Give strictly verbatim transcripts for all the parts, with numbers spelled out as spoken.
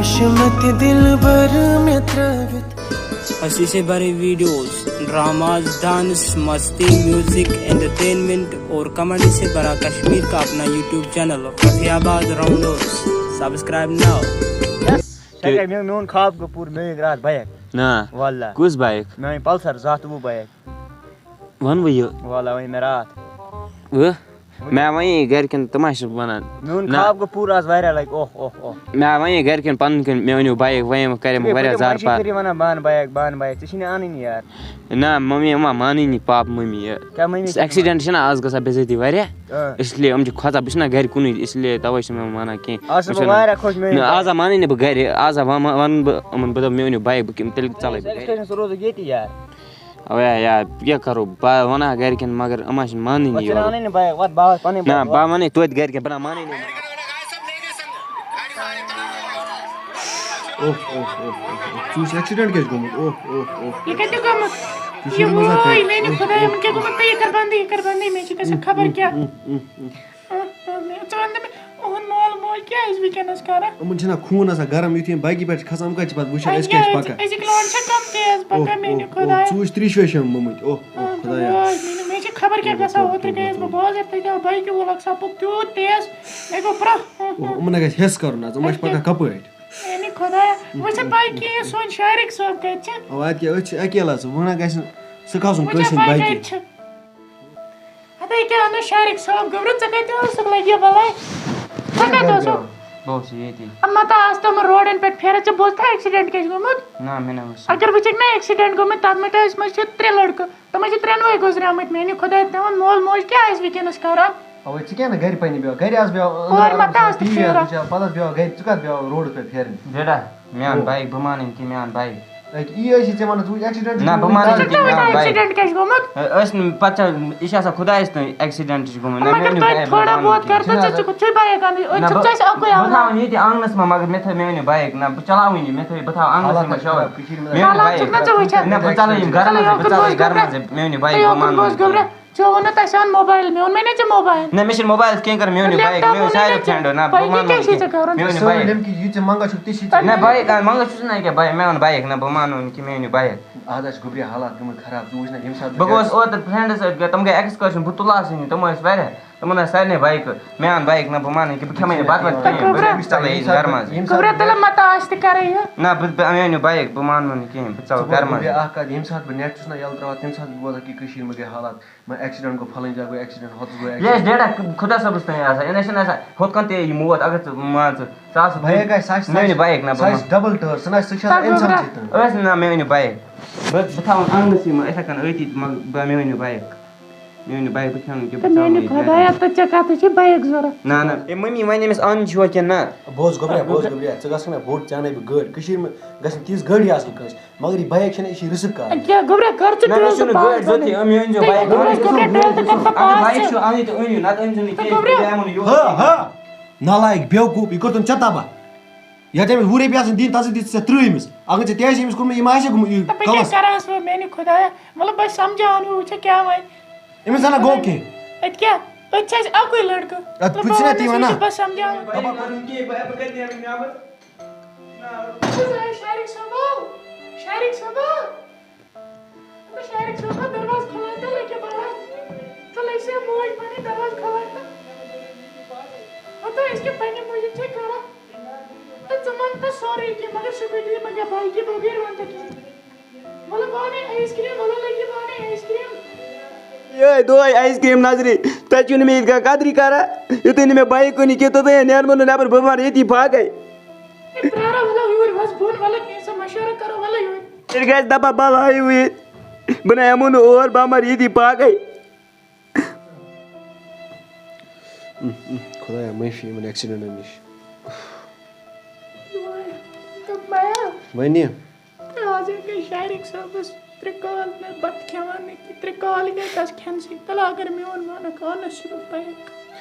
قٕسمت دِلبر مےٚ ترٛٲوِتھ۔ اسی سے بڑے ویڈیوز، ڈراماز، ڈانس، مستی، میوزک، انٹرٹینمنٹ اور کامیڈی سے بڑا کشمیر کا اپنا یوٹیوب چینل رفیع آباد راؤنڈرز۔ سبسکرائب ناؤ۔ ژےٚ کیٛاہ مےٚ میون خواب گوٚو پوٗرٕ، مےٚ أنۍ راتھ بایِک۔ نا، واللہ۔ کُس بایِک؟ مےٚ أنۍ پلسر زٕ ہتھ تہٕ وُہ بایِک۔ وَن بہٕ یہِ۔ واللہ أنۍ مےٚ راتھ۔ وٕ؟ مےٚ وَنے گَرِکٮ۪ن، تِم ہا چھِ وَنان۔ میون نہ۔ خواب گوٚو پوٗرٕ آز واریاہ لَگہِ اوہ اوہ اوہ۔ مےٚ وَنے گَرِکٮ۪ن پَنٕنۍ کِنۍ مےٚ أنِو بایِک، وۄنۍ یِم کَرے بہٕ واریاہ زارٕ پار۔ وَنان بہٕ اَنہٕ بایِک، بہٕ اَنہٕ بایِک، ژےٚ چھِی نہٕ اَنٕنۍ یار۔ نہ، مٔمی اَما مانٕنی پاپہٕ مٔمی یہِ۔ کیٛاہ مٔمی چھِ ایکسیڈنٹ چھِنہ آز گژھان بے عزتی واریاہ، اۭں۔ اس لیے یِم چھِ کھۄژان، بہٕ چھُس نہ گَرِ کُنُے، اس لیے تَوَے چھِنہٕ مےٚ وَنان کینٛہہ۔ آز چھُس بہٕ بہٕ چھُس وَنان، واریاہ خۄش، مےٚ أنۍ نہ، بایِک۔ آز ہا مانٕے نہٕ بہٕ گَرِ، آز ہا وَن-، وَن-، وَنہٕ بہٕ، مےٚ أنِو بایِک، بہٕ کَمہِ تیٚلہِ ژَلَے بہٕ گَرِ۔ ایکسیڈنٹ روزُکھ ییٚتی یار۔ اَوَے یا، یہِ کیٛاہ کَرو، بہٕ وَنہٕ ہا گَرِکٮ۪ن، مگر یِم ہا چھِنہٕ مانٲنی وۄنۍ ژٕ یورٕ۔ اَنٕے نہٕ بایِک، وَتھ بہٕ ہاوَتھ پَنٕنۍ نہ، بایِک۔ بہٕ وَنَے توتہِ گَرِکٮ۪ن، بہٕ نہ مانَے نہٕ۔ اوہ اوہ اوہ اوہ اوہ۔ ژٕ وٕچھ ایکسیڈنٹ کیٛاہ چھُ گوٚمُت؟ اوہ اوہ اوہ۔ یہِ کَتہِ گوٚمُت؟ ژٕ چھُکھ یہِ نہٕ مَزاق وٲے، کَران۔ میٛانہِ خۄدایہِ، وۄنۍ کیٛاہ گوٚمُت؟ تہٕ یہِ کَر بَندٕے، یہِ کَر بَندٕے، مےٚ چھِ گژھان خبر کیٛاہ۔ اۭں، اۭں، مےٚ، ژٕ وَن تہٕ مےٚ، اُہُنٛد مول موج کیٛاہ آسہِ وٕنکیٚنَس کَران؟ یِمَن چھِنہ خوٗن آسان گرم، یُتھُے یِم بایکہِ پٮ۪ٹھ چھِ کھسان، یِم کَتہِ چھِ پَتہٕ وٕچھان أسۍ کیٛاہ چھِ پَکان؟ أزِکۍ لونڈٕ چھِ کَم تیز اوہ، پَکان، میٛانہِ اوہ، اوہ، خۄدایہِ۔ ژٕ وٕچھ ترٛیش ویش چھِ یِم مٔمٕتۍ۔ اوہ، اوہ، خۄدایا۔ وٲے، مےٚ، مےٚ چھِ خبر کیٛاہ گژھان، اوترٕ گٔیَس بہٕ بازر، تَتہِ آو بایکہِ وول اَکھ سَپُد تیوٗت تیز، مےٚ گوٚو برٛونٛہہ۔ اوہ، یِمَن گژھِ حِس کَرُن آز، یِم ما چھِ پَکان کَپٲٹھۍ؟ میٛانہِ خۄدایہِ، وۄنۍ چھَنہٕ پَے کِہیٖنۍ، سون شارق صٲب کَتہِ چھِ؟ اَوا، اَتہِ کیٛاہ، أسۍ چھِ اَکیلا، ژٕ وَنان گژھِ نہٕ، ژٕ کھَسُن وۄنۍ کٲنٛسہِ چھَنہٕ ہِنٛدِ پَے بایکہِ۔ کَتہِ چھِ۔ ہَتَے کیٛاہ وَنو شارق صٲب، گوٚبرٕ، ژٕ کَتہِ اوسُکھ لَگہِ بَلاے؟ ژٕ کَتہِ اوسُکھ؟ بہٕ اوسُس ییٚتی۔ اَما تہٕ آز تِمَن روڈَن پٮ۪ٹھ پھیران، ژےٚ بوٗزتھا ایکسیڈنٹ کیٛاہ چھُ گوٚمُت؟ نہ، مےٚ نہ اوس۔ اگر وٕچھکھ نا ایکسیڈنٹ گوٚمُت، تَتھ منٛز چھِ أسۍ منٛز چھِ ترٛےٚ لٔڑکہٕ، تِمَن چھِ ترٛٮ۪نوَے گُزریمٕتۍ۔ میٛانہِ خۄدایہِ، تِہُنٛد مول موج کیٛاہ آسہِ وٕنکیٚنَس کَران؟ اَوَے، ژٕ کیٛاہ نہٕ گَرِ پنٛنہِ بیٚہوان؟ گَرِ آس بیٚہوان، اورٕ ما تہِ آس تہِ ٹی وی پھیران۔ وٕچھان، پَتہٕ آس بیٚہوان گَرِ، ژٕ کَتھ بیٚہوان روڈَس پٮ۪ٹھ پھیران؟ بیٹا، مےٚ اَن بایِک، بہٕ مانہٕ نہٕ کینٛہہ، مےٚ اَن بایِک۔ أکہِ، یی ٲسی ژےٚ وَنان، ژٕ وٕچھ ایکسیڈنٹ چھُ نہ، بہٕ گوٚمُت، مانہٕ ژٕ نہٕ کَتھ کینٛہہ، مےٚ اَن بایِک۔ ایکسیڈنٹ کیٛاہ چھُ گوٚمُت؟ أسۍ نہٕ، پَتہٕ چھا، یہِ چھِ آسان خۄدایَس تام ایکسیڈنٹ چھِ گوٚمُت، نہ مگر مےٚ أنِو توتہِ بایِک، تھوڑا بہٕ بہت کر تہٕ ژٕ چھُکھ ژٕے بایِک اَنٕنۍ، أسۍ نہ، چھِکھ ژےٚ سۭتۍ اَکُے بہٕ اَنُن۔ تھاوَن ییٚتہِ آنٛگنَس منٛز، مگر مےٚ تھٲے، مےٚ أنِو بایِک، نہ، بہٕ چلاوٕے نہٕ، مےٚ تھٲے، بہٕ تھاوٕ آنٛگنَس منٛز، مےٚ أنِو بایِک۔ حالات خراب، کٔشیٖرِ منٛز نہ، بہٕ چلاوٕے یِم گَرَس منٛز، بہٕ چلاوٕے گَرَس منٛز، مےٚ أنِو بایِک، بہٕ مانہٕ نہٕ کینٛہہ۔ ژےٚ ووٚنُتھ اَسہِ اَن موبایِل، مےٚ ووٚن مےٚ نہ ژےٚ موبایِل۔ نہ، مےٚ چھِنہٕ موبایلَس کِہیٖنۍ کَرُن، مےٚ أنِو بایِک، مےٚ أنِو ساروی فرٛینٛڈو، نہ، بہٕ مانہٕ نہٕ کینٛہہ، مےٚ أنِو بایِک۔ یِم کہِ یہِ ژےٚ منٛگان چھُکھ، تہِ چھِ ژےٚ نہ، بایِک اَن، منٛگان چھُس نہٕ کینٛہہ، بایِک، مےٚ اَن بایِک، نہ، بہٕ مانو نہٕ کینٛہہ، مےٚ أنِو بایِک۔ اَز آسہِ گوٚبرِ حالات گٔمٕتۍ خراب، ژٕ وٕچھ نہ ییٚمہِ ساتہٕ بہٕ گوٚوُس اوترٕ فرٛینٛڈَس سۭتۍ، تِم گٔے ایکسکرشن، بہٕ تُلہٕ ہَس نہٕ، تِم ٲسۍ واریاہ، تِمَن ٲسۍ سارنٕے بایِکہٕ، مےٚ اَن بایِک، نہ، بہٕ مانہٕ نہٕ کینٛہہ، بہٕ کھٮ۪مَے نہٕ بَتہٕ وَتہٕ کِہیٖنۍ، بہٕ ژَلَے ییٚتہِ گَرٕ منٛزٕے۔ ییٚمہِ ساتہٕ گوٚبرا، تَلہٕ مَتہٕ آسہِ تہِ کَرٕے یہِ۔ نہ، بہٕ، بہٕ، مےٚ أنِو بایِک، بہٕ مانہٕ نہٕ کِہیٖنۍ، بہٕ ژَلہٕ گَرٕ منٛزٕے۔ بیٚیہِ اَکھ کَتھ، ییٚمہِ ساتہٕ بہٕ نٮ۪ٹ چھُس نہ یَلہٕ ترٛاوان، تَمہِ ساتہٕ چھُس بہٕ بوزان کہِ کٔشیٖرِ منٛز گٔے حالات، مہ ایکسیڈنٹ گوٚو، فلٲنۍ جایہِ گوٚو ایکسیڈنٹ، ہۄتَس گوٚو یہِ آسہِ ایکسیڈنٹ۔ ڈیٹا خۄدا صٲبَس تام آسان، یہِ نہ چھِنہٕ آسان ہُتھ کٔنۍ تہِ یہِ موت، اگر ژٕ مان ژٕ، ژٕ آسہٕ بایِک آسہِ، سۄ آسہِ، مےٚ أنِو بایِک، نہ، سۄ بہٕ آسہِ ڈبل ٹٲر، سۄ نہ آسہِ، سۄ چھِ آسان تَتھ اِنسان گوٚبرا۔ سۭتۍ۔ ٲس نہٕ، نہ، مےٚ أنِو بایِک، بہٕ، بہٕ تھاوَن آنٛگنَسٕے منٛز یِتھَے کٔنۍ أتی، مگر بہٕ، مےٚ أنِو بایِک، مےٚ أنِو بایِک، بہٕ کھٮ۪مہٕ نہٕ کینٛہہ، بہٕ تہٕ میٛانہِ ژَلہٕ ییٚتہِ گَرٕ خۄدایا، منٛزٕے۔ تہٕ ژےٚ کَتھ ژےٚ چھِ بایِک ضوٚرَتھ؟ نہ، نہ، اے مٔمی، وۄنۍ أمِس اَن چھُوا کِنہٕ نہ؟ بوز گوٚبریا، بوز گوٚبریا، ژٕ گژھ نہ بوٹ، ژےٚ اَنَے بہٕ گٲڑۍ۔ کٔشیٖرِ منٛز گژھِ نہٕ تِژھ گٲڑی آسٕنۍ کٲنٛسہِ، مگر یہِ بایِک چھَنہٕ، یہِ چھِ رِسٕک کَران۔ کیٛاہ گوٚبرا، کَر ژٕ نہ، مےٚ ٹٲل چھُنہٕ تہٕ گٲڑۍ پاس ضوٚرتھٕے، بَنٲیِتھ؟ أمۍ أنۍ زیو تُہۍ بایِک گوٚبرا، وۄنۍ۔ گوٚبرا، ٹٲل تہٕ کَر پَتہٕ اگر پاس بایِک ژٕ؟ چھُ اَنٕنۍ تہٕ أنِو، نَتہٕ أنۍ زیو نہٕ کینٛہہ، گوٚبرا۔ بہٕ ہٮ۪مہٕ نہٕ یورٕ۔ ہا، ہا، نالایِک، بیوقوٗف، یہِ کوٚر تٔمۍ ژےٚ تباہ۔ یَتھ أمِس وُہ رۄپیہِ آسَن دِنۍ، تَتھ سۭتۍ دِتھ ژےٚ ترٛہ أمِس۔ اگر ژےٚ تہِ آسہِ أمِس کوٚرمُت، یہِ ما آسہِ گوٚمُت یہِ تہٕ بہٕ کیٛاہ کَلَس۔ کَرٕ ہَس وۄنۍ میٛانہِ خۄدایا؟ مطلب، بہٕ سَمجھاوان وۄنۍ وٕچھِ کیٛاہ وَنہِ۔ أمِس زَنہ گوٚو کینٛہہ۔ اَتہِ کیٛاہ؟ أتۍ چھِ اَسہِ اَکُے لٔڑکہٕ۔ اَدٕ بہٕ چھُس نا تی وَنان۔ بہٕ سَمجھاوان۔ بابا کوٚرُن کینٛہہ، بہٕ، بہٕ کَتہِ نیرٕ نیٚبَر؟ شارق صٲبا، شارق صٲبا۔ شارق صٲبا، دروازٕ کھُلاو تہٕ لٔگۍ بَلاے۔ ژٕ لٔگۍ سا موج پَنٕنۍ دروازٕ کھُلاو تہٕ۔ ہَتہٕ أسۍ کیٛاہ پنٛنہِ موٗجوٗب چھے کَران؟ تہٕ ژٕ وَن تہٕ سورُے کینٛہہ، مگر سکوٗٹی مَہ گژھِ بایکہِ بغٲر وَن تہٕ کینٛہہ۔ وَلہٕ بہٕ اَنَے آیِس کرٛیٖم، وَلہٕ لٔگۍ بہٕ اَنَے آیِس کرٛیٖم۔ یے دوے آیِس کرٛیٖم نظرِ، تۄہہِ چھُو نہٕ مےٚ یِتھ کٔنۍ قدرٕے کَران۔ یُتھُے نہٕ مےٚ بایِک کُنہِ کینٛہہ، توٚتام نیرٕ بہٕ نہٕ نٮ۪بَر، بہٕ مَرٕ ییٚتی پھاکَے۔ ہے پرٛارا، وَلہٕ یوٗرۍ وَس بۄن، وَلہٕ کینٛژھا مَشوَرٕ کَرو، وَلہٕ یوٗرۍ۔ تیٚلہِ گژھِ دَپان بَلاے وٕنۍ، بہٕ نہ یِمو نہٕ اور، بہٕ مَرٕ ییٚتی پھاکَے۔ خۄدایا، معٲفی یِمَن ایکسیڈنٹَن نِش۔ دوٚپمَے ہا، وَنہِ؟ آز ہے گٔے شارق صٲبَس ترٛےٚ کال نہٕ بَتہٕ کھٮ۪وان نہٕ کینٛہہ، ترٛےٚ کال گٔے تَس کھٮ۪نسٕے۔ تَلہٕ اگر میون مانَکھ، اَنَس چھُ بہٕ بایِک۔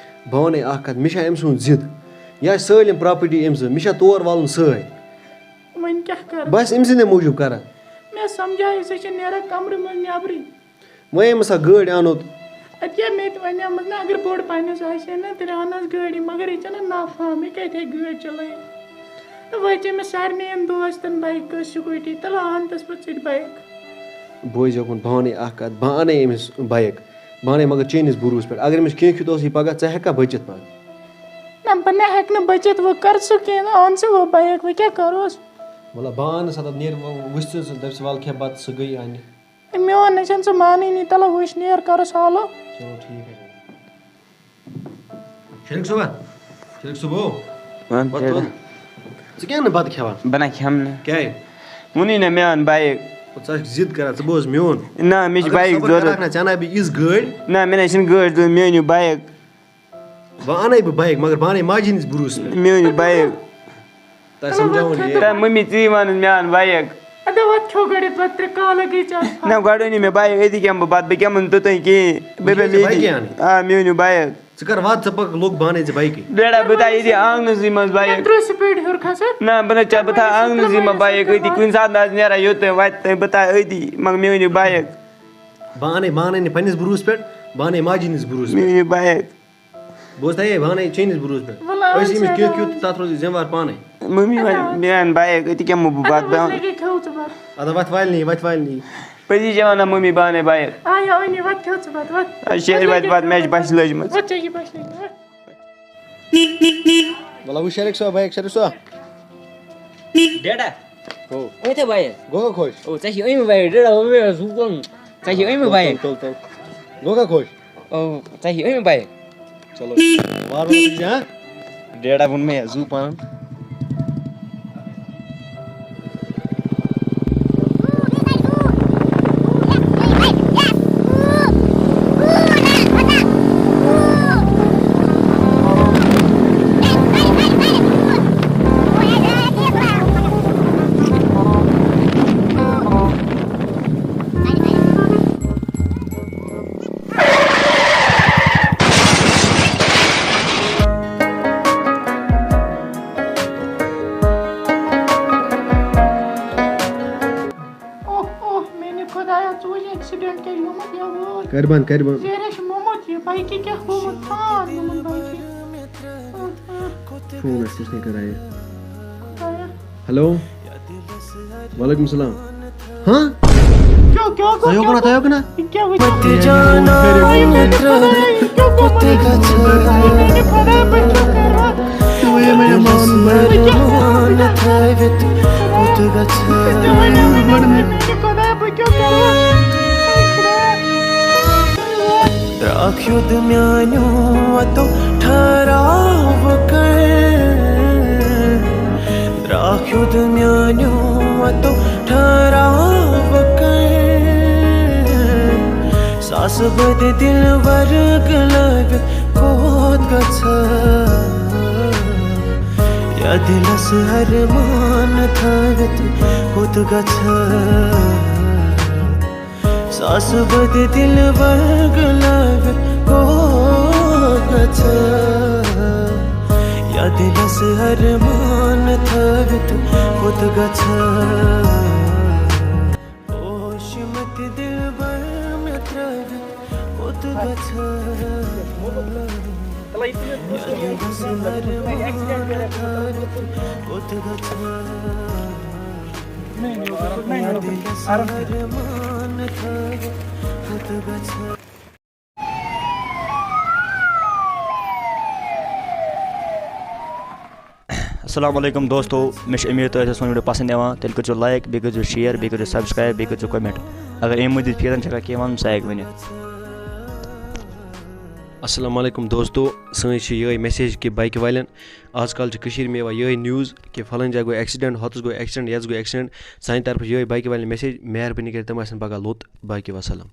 بہٕ وَنَے اَکھ کَتھ، مےٚ چھا أمۍ سُنٛد ضِد؟ یہِ آسہِ سٲلِم پراپرٹی أمۍ سٕنٛز، مےٚ چھا تور وَلُن سۭتۍ؟ وۄنۍ کیٛاہ کَرٕ؟ بہٕ آسہٕ أمۍ سٕنٛدِ موٗجوٗب کَران۔ مےٚ سَمجھایے، سُہ چھِ نیران کَمرٕ منٛز نٮ۪برٕے۔ وۄنۍ أمِس سا گٲڑۍ اَنو تہٕ اَدٕ کیٛاہ، مےٚ تہِ وَنیٛومَس نا، اگر بوٚڑ پَہنَس آسہِ ہے نا، تیٚلہِ اَنہٕ ہَس گٲڑی، مگر یہِ چھَنہ نافہم، یہِ کَتہِ ہیٚکہِ گٲڑۍ چَلٲیِتھ؟ تہٕ وۄنۍ چھِ أمِس سارنٕے یَن دوستَن بایکہٕ، سکوٗٹی، تہٕ لاہَن تَس پَتہٕ سُہ تہِ بایک۔ بوزِ یوکُن پانَے اَکھ کَتھ، بہٕ اَنَے أمِس بایک، بہٕ اَنَے مگر چٲنِس بروسہٕ پٮ۪ٹھ۔ اگر أمِس کینٛہہ کیُتھ اوسُے پَگاہ، ژٕ ہٮ۪ککھا بٔچِتھ پَتہٕ؟ نہ، بہٕ نہ ہٮ۪کہٕ نہٕ بٔچِتھ، وۄنۍ کَر ژٕ کینٛہہ، اَن ژٕ وۄنۍ بایک، وۄنۍ کیٛاہ کَروس؟ وَلہٕ بہٕ اَنہٕ سا تَتھ، نیرِ وۄنۍ وٕچھ ژٕ، ژٕ دَپہِ ژٕ وَلہٕ کھےٚ بَتہٕ، سُہ گٔیے اَنہِ۔ میون نہ چھَنہٕ ژٕ مانٲنی، تَلہٕ وٕچھ نیر کَرُس حالو۔ چلو ٹھیٖک حظ چھُ۔ شریٖک صٲبا، شریٖک صٲبو، وَن وَن تیٚلہِ۔ تُل۔ ژٕ کیٛاہ نہٕ بَتہٕ کھٮ۪وان؟ بہٕ نہ کھٮ۪مہٕ نہٕ۔ کیٛازِ؟ ووٚنُے نہ مےٚ اَن بایِک۔ ژٕ چھَکھ ضِد کَران، ژٕ بوز میون۔ نہ، مےٚ چھِ اگر ژٕ بایِک صبر ضوٚرَتھ۔ کَرَکھ نہ، ژےٚ اَنہٕ ہا بہٕ یِژھ گٲڑۍ۔ نہ، مےٚ نہ چھِنہٕ گٲڑۍ ضوٚرَتھ، مےٚ أنِو بایِک۔ وۄنۍ اَنَے بہٕ بایِک، مگر بہٕ اَنَے ماجہِ ہِنٛدِس بروسہٕ پٮ۪ٹھ۔ مےٚ أنِو بایِک۔ تۄہہِ سمجھاوُن یہِ۔ تۄہہِ مٔمی ژٕے وَنُن مےٚ اَن بایِک۔ اَدٕ وۄتھ کھیوٚو گۄڈٕ ییٚتہِ پَتہٕ ترٛےٚ کالہٕ گٔے ژےٚ اَتھ نہ، گۄڈٕ أنِو مےٚ بایِک، أتی کھٮ۪مہٕ بہٕ بَتہٕ، بہٕ کھٮ۪مہٕ نہٕ توٚتام کِہیٖنۍ۔ بہٕ بیٚہمہٕ ییٚتی۔ بایِکٕے اَنٕنۍ۔ آ، مےٚ أنِو بایِک۔ ژٕ کَر وَتھ، ژٕ پَکھ لوٚگ بانَے ژےٚ بایِکٕے۔ ڈیڈا، بہٕ تھاو ییٚتی آنٛگنَسٕے منٛز بایِک۔ ترٛٲو سُپیٖڈ ہیوٚر کھسَتھ۔ نہ، بہٕ نہ چا-، بہٕ تھاو آنٛگنَسٕے منٛز بایِک أتی، کُنہِ ساتہٕ نہ آسہِ نیران یوٚت تام وَتہِ تام، بہٕ تھاو أتی، مگر مےٚ أنِو بایِک۔ بہٕ اَنَے، بہٕ اَنَے نہٕ پنٛنِس بروسہٕ پٮ۪ٹھ، بہٕ اَنَے ماجہِ ہِنٛدِس بروسہٕ مےٚ پٮ۪ٹھ۔ أنِو بایِک۔ بوز تہٕ، ہے، بہٕ اَنَے چٲنِس بروسہٕ پٮ۪ٹھ۔ وَلہٕ أسۍ أمِس کینٛہہ کیُتھ تہٕ تَتھ روزِ ذِمہٕ وار پانَے۔ مٔمی وَنہِ، مےٚ اَن بایِک، أتی کیٛاہ مو بہٕ بَتہٕ بہٕ اَنہٕ۔ اَدٕ وَتھ والہِ نہٕ یہِ، وَتھ والہِ نہٕ یہِ۔ پٔزی چھےٚ وَنان مٔمی، بہٕ اَنَے بایِک۔ آ، یا أنِو، وَتھ کھیوٚو ژٕ بَتہٕ، وَتھ۔ آ، شیرِ وَتہِ، وَتہِ، مےٚ چھِ بَسہِ لٔجمٕژ۔ وَتھ ژےٚ چھِ بَسہِ لٔجمٕژ، وَتھ۔ وَلہٕ وٕچھ شریٖک صٲب، بایِک شریٖک صٲب۔ ڈیڈا۔ ہو۔ ؤنۍ تھے بایِک۔ گوٚو خۄش؟ او، ژےٚ چھِ أنۍ بایِک، ڈیڈا، ہُہ مےٚ زُو کُن۔ ژےٚ چھِ أنۍ بایِک۔ تُل، تُل، تُل۔ گوٚو خۄش؟ او، ژےٚ چھِ أنۍ بایِک۔ چلو۔ وارٕ وارٕ تُج، ہاں؟ ڈیڈا ووٚن مےٚ زُو پَنُن۔ اوہ، اوہ، میٛانہِ خۄدایا، ژٕ وٕچھ accident کیٛاہ گوٚمُت یَپٲرۍ۔ کَرِ بنٛد، کَرِ بنٛد۔ ژےٚ چھِ موٚمُت یہِ، بایکہِ کیٛاہ گوٚمُت؟ ژھان گوٚمُت بایکہِ۔ اوہ، اوہ۔ فون آسہِ، کُس نے کَران یہِ؟ خۄدایا۔ ہیلو۔ وعلیکم السلام۔ ہاں؟ کیٛاہ، کیٛاہ گوٚو، تۄہہِ کیٛاہ ہوکُن ہا، تۄہہِ گوٚو؟ ہوکُن ہا؟ یہِ کیٛاہ وٕچھ؟ مت جانا مےٚ ترٛٲوِتھ، کیٛاہ گوٚمُت؟ کوٚت گژھٕ؟ میٛانہِ خۄدایا، بہٕ کیٛاہ کَرٕ؟ تُہۍ ؤنِو مےٚ، مان بہٕ۔ ارمان تھٲوِتھ، کوٚت گژھٕ؟ تُہۍ ؤنِو مےٚ، میٛانہِ خۄدایا، بہٕ کیٛاہ کَرٕ؟ رکھ یوٚد میٛانیو وَتو ٹھہراو کر۔ رکھ یوٚد میٛانیو وَتو ٹھہراو کر۔ ساسہٕ بٔدۍ دِل ورگ لٲوِتھ کوٚت گژھٕ؟ یا دِلس ارمان تھٲوِتھ کوٚت گژھٕ؟ ساسہٕ بٔدۍ دِل ورگ لٲوِتھ کوٚت گژھٕ؟ یا دِلس ارمان تھٲوِتھ کوٚت گژھٕ؟ اوش مت دلبر مےٚ ترٛٲوِتھ کوٚت گژھٕ؟ یا دِلس ارمان تھٲوِتھ کوٚت گژھٕ؟ یا دِلس ارمان تھٲوِتھ کوٚت گژھٕ؟ السلام علیکم دوستو، مےٚ چھُ اُمید تۄہہِ آسہِ سون video پسنٛد یِوان، تیٚلہِ کٔرۍزیو like، بیٚیہِ کٔرۍزیو share، بیٚیہِ کٔرۍزیو subscribe، بیٚیہِ کٔرۍزیو comment۔ اگر اَمہِ مٔزیٖد فیٖرَن چھِ اگر کینٛہہ وَنُن، سُہ ہیٚکہِ ؤنِتھ۔ السلام علیکم دوستو، سٲنۍ چھِ یِہوٚے message کہِ bike والٮ۪ن، آز کل چھِ کٔشیٖرِ منٛز یِوان یِہوٚے news کہِ فلٲنۍ جایہِ گوٚو accident، ہۄتَس گوٚو accident، یَتَس گوٚو accident۔ سانہِ طرفہٕ چھِ یِہوٚے bike والٮ۪ن message، مہربٲنی کٔرِتھ تِم آسَن پگاہ لوٚت۔ باقی وسلام۔